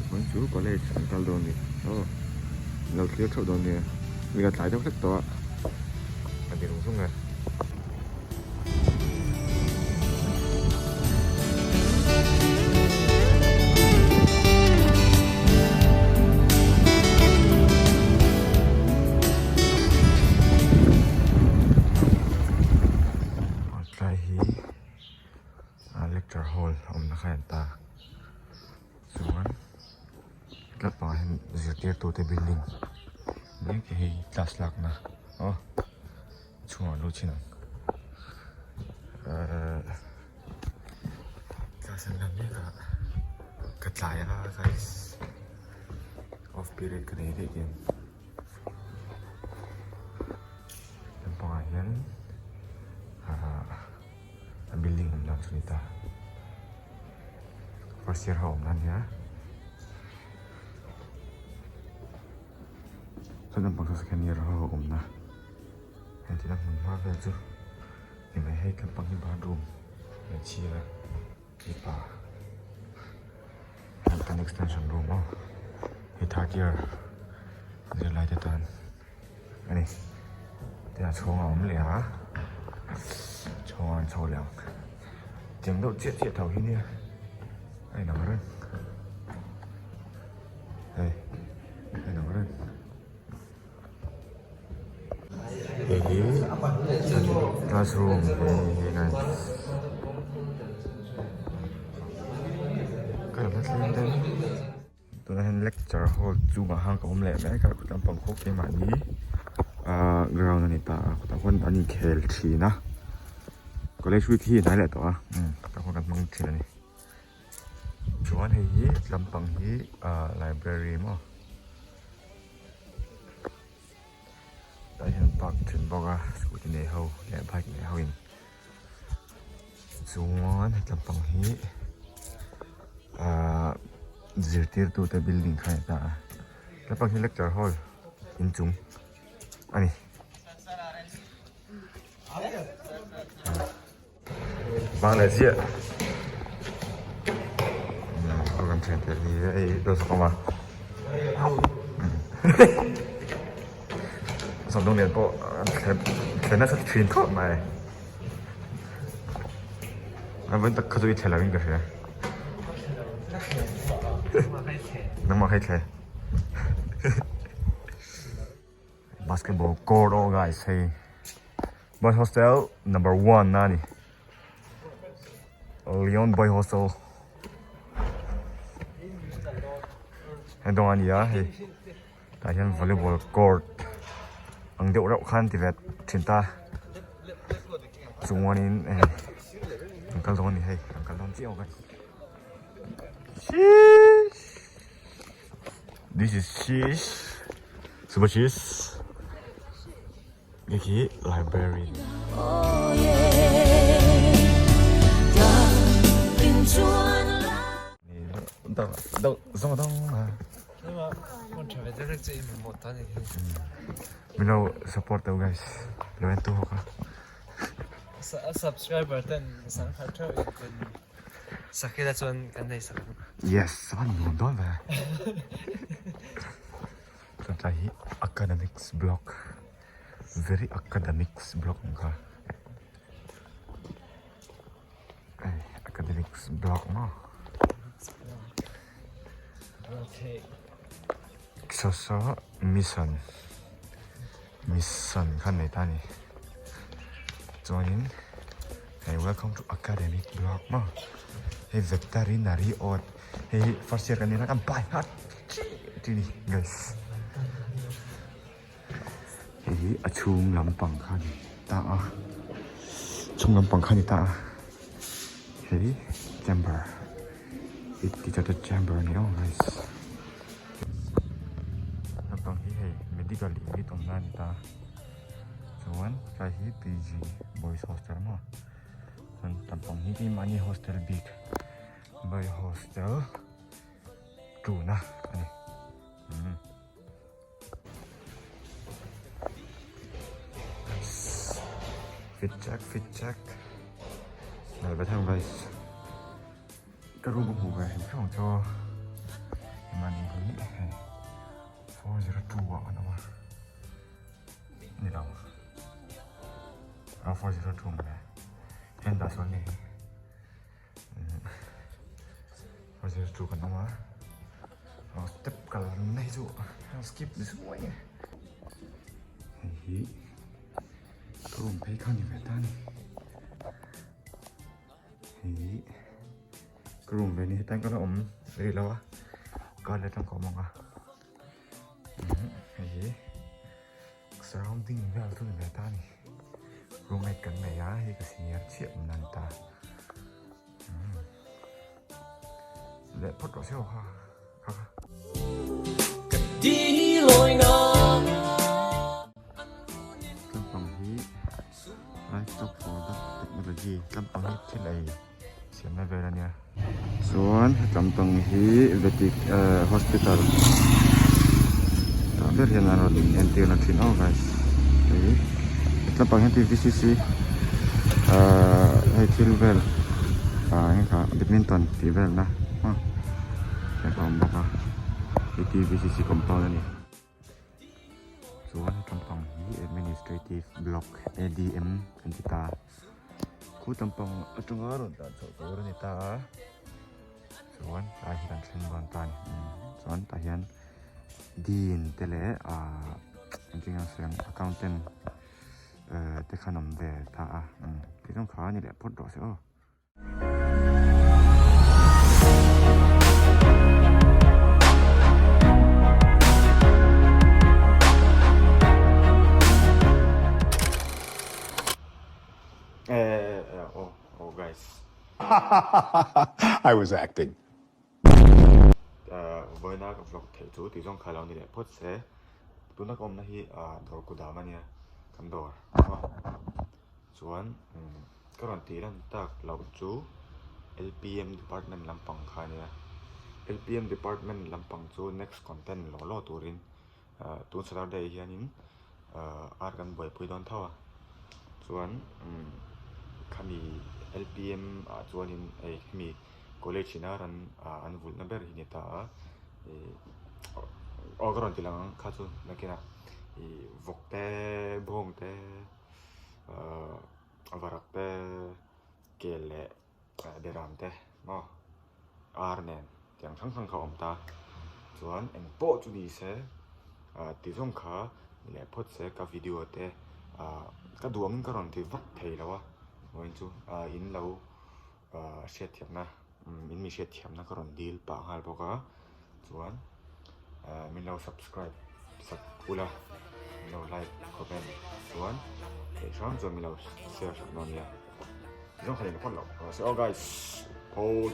Vawiin chu college an kal dawn a ni aw an lo thlir theuh dawn nia mi ka tlai deuh hlek tawh a a ni rung rung e. Tlai hi lecture hall awmna kha en ta chuan tlat pangah hian zirtirtute building mek te hi class lakna aw chhungah lut chin ang ehh class an la mek a ka tlai a guys off period ka nei daih hian. Lampangah hian ahh a building awm dan chu a ni ta first year ho awm na ania chuan lampang chu second year ho awm na hei tina hmun hma vel chu ni mai hei lampang hi bathroom hmeichhia mipa kan extension room aw hei third year zirlai te tan a ni tin a chhung a awm leh a chhung ah an chho leh ang tiang deuh chiah chiah tho hi nia a inang reng hei a inang reng. Hei hi classroom hi ni guys ka la thleng daih tunah hian lecture hall chungah khan ka awm leh mek a khawtlang pang khawp keimahni ahh ground a ni ta a khawtah khuan an inkhel thin a college week hi a hnai leh tawh a umm khawtah khuan kan hmang thin a ni chuan hei hi lampang hi ahh library maw. Tah hian park thin bawk a scooty nei ho leh bike nei ho in chuan he tlampang hi ahh zirtirtu te building kha a ni ta a tlampang hi lecture hall inchung a ni. Bang leh chiah umm kan thian te hi hei dawt a awm a sawmdawng lian pawh an thlem thlem nasa thin khawp mai a vawi tak kha chu i thle lo in ka hria nangmah kha i thle basketball court aw guys hei boys hostel number 1 na ni Leon boy hostel heng dawng a ni a hei tah hian volleyball court ang deuh reuh khan ti ve thin ta chuanin hei an kal dawn a ni hei an kal dawn chiah guys sheesh. This is cheese, super cheese. Hei hi library. Min lo support teuh guys, lo en tu ho kha. Subscriber ten sangkhat theuh in kan Sakila chuan kan nei sak ang. Yes, a nuam dawn ve. Chuan tlai hi academics block, very academics block ang kha. Hei academics block maw. Okay. Saw saw mission, mission kha nei ta a ni. Chuanin hei welcome to academic block maw hei veterinary awt hei hi first year kan ni a kan pai nghat chi ni guys hei hi a chhung lampang kha a ni ta a chhung lampang kha a ni ta a hei chamber hei teacher te chamber a ni aw guys lampang hi hei medical unit awmna a ni ta a. Chuan tlai hi PG boys hostel maw chuan lampang hi keimahni hostel bik boy hostel tuna a ni umm fit check fit check nal ve thang guys ka room a hmuh ve hrim hrim ang chu. Keimahni hi hei 402 ah kan awm a ni lo ah 402 mawle heng dah sawn ni 402 kan awm a aw step kal na hi chu skip ni suai nge hei hi ka room phei kha ni ve ta ni Hei ka room ve ni hetan ka la awm rih lo a kar leh atang ka awm ang a hei hi surrounding vel chu ni ve ta a ni roommate kan nei a hei ka senior chiah awm nan ta leh phawt rawh se aw kha kha kha. Tlampang hi Livestock product technology tlampang hi thil ei siamna vel a nia. Chuan he tlampang hi vetik eh hospital tah ber hian an rawn in entir na thin aw guys hei he tlampang hian T_V_C_C ahh hei thil vel ah eng kha badminton tih vel na maw hei a awm bawk a hei T_V_C_C compound a ni. Chuan lampang hi administrative block A_D_M kan ti ta khu lampang atanga rawn tan chhoh tur a ni ta a chuan tlai hi kan thleng dawn ta a ni chuan tah hian dean te leh ahh engtin nge an sawi ang accountant eh te khan awm ve ta a ti zawng kha a ni leh phawt rawh se aw. Oh, oh guys. I was acting. Vawiina ka vlog theih chu tih zawng kha lo ni leh phawt se. Tuna ka awmna hi dawr kudam a nia, kan dawr. Chuan ka rawn tih lan tak loh chu LPM department lampang kha a nia. LPM department lampang chu next content law law turin tun Saturday hianin ar kan buaipui dawn tho a. Chuan khami LPM ah chuanin hei khami college in ar an vulhna ber hi a ni ta a. Aw ka rawn ti lang ang kha chu nakinah ih vawk te bawng te. Ahh varak te kel leh beram te maw ar nen tiang hrang hrang kha a awm ta chuan eng pawh chu ni se ah ti zawng kha ni leh phawt se ka video te ah ka duh angin ka rawn ti vak thei lo a vawiin chu ah in lo ah hriatthiamna in mi hriatthiamna ka rawn dil pah nghal bawk a chuan ah min lo subscribe sak ula min lo like comment chuan theih hram chuan min lo share sak dawn nia zawng kha leh phawt loh rawh se aw guys pawt.